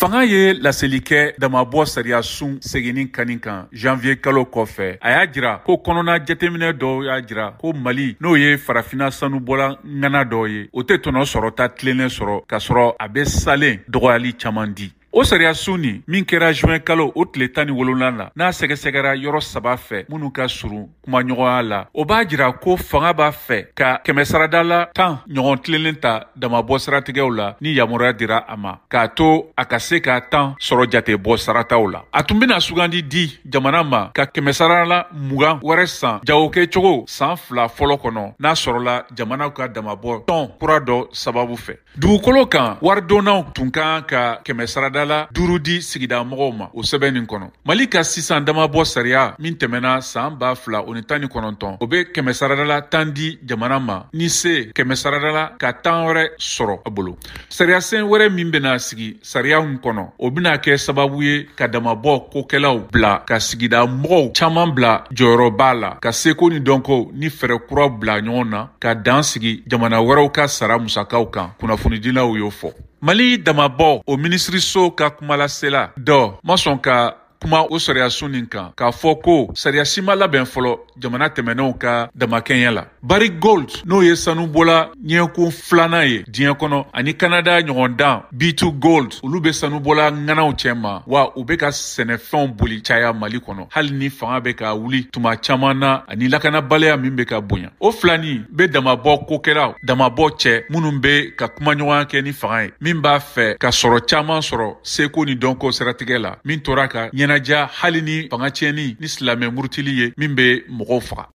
Fanga ye laseli kɛ damabɔ sariyasun seginni kani kan janvier kalo kɔfɛ. A y'a jira ko kɔnɔna jateminɛ dɔw y'a jira ko Mali, n'o ye farafinna sanubɔla ŋana dɔ ye, o tɛ tɔnɔ sɔrɔta tilennen sɔrɔ, k'a sɔrɔ a bɛ salen dɔgɔyali caman di. O sariyasun nin min kɛra juin kalo o tile 17 la, n'a sɛgɛsɛgɛra yɔrɔ saba fɛ minnu ka surun kumaɲɔgɔnya la, o b'a jira ko fanga b'a fɛ ka kɛmɛsarada la 10 ɲɔgɔn tilennen ta damabɔ siratigɛw la ni yamaruya dira a ma, k'a to a ka se ka 10 sɔrɔ jate bɔ sarataw la. A tun bɛna sugandi di jamana ma ka kɛmɛsarada la 20 wɛrɛ san jagokɛcogo san 2 fɔlɔ kɔnɔ, n'a sɔrɔla jamana ka damabɔ tɔn kura dɔ sababu fɛ. Dugukolo kan waridonnaw tun kan ka kɛmɛsarada la 5 di sigida mɔgɔw ma o sɛbɛn nin kɔnɔ. Mali ka sisan damabɔ sariya min tɛmɛna san 2019, o bɛ kɛmɛsarada la 10 di jamana ma ni se kɛmɛsarada la ka 10 wɛrɛ sɔrɔ a bolo. Sariyasen wɛrɛ min bɛna sigi sariya in kɔnɔ, o bɛna kɛ sababu ye ka damabɔ kokɛlaw bila ka sigida mɔgɔw caman bila jɔyɔrɔba la, ka seko ni dɔnko ni fɛɛrɛ kuraw bila ɲɔgɔn na, ka dan sigi jamana wɛrɛw ka sara musakaw kan, kunnafonidilaw y'o fɔ. Mali damabɔ o minisiriso ka kumalasela dɔ ma sɔn ka kuma o sariyasun nin kan, k'a fɔ ko sariya si ma labɛn fɔlɔ jamana tɛmɛnenw ka damakɛɲɛ la. Barrick Gold, n'o ye sanubɔla ɲɛkun filanan ye diɲɛ kɔnɔ, ani Kanada ɲɔgɔndan B2 Gold, olu bɛ sanubɔla ŋanaw cɛma, wa u bɛ ka sɛnɛfɛnw boli caya Mali kɔnɔ, hali ni fanga bɛ ka wuli tuma caman na ani lakanabaliya min bɛ ka bonya. O filani bɛ damabɔ kokɛlaw damabɔ cɛ minnu bɛ ka kumaɲɔgɔnya kɛ ni fanga ye, min b'a fɛ ka sɔrɔ caman sɔrɔ seko ni dɔnko siratigɛ la, min tora ka ɲɛnajɛ hali ni fanga tiɲɛni ni silamɛ murutili ye min bɛ mɔgɔw faga.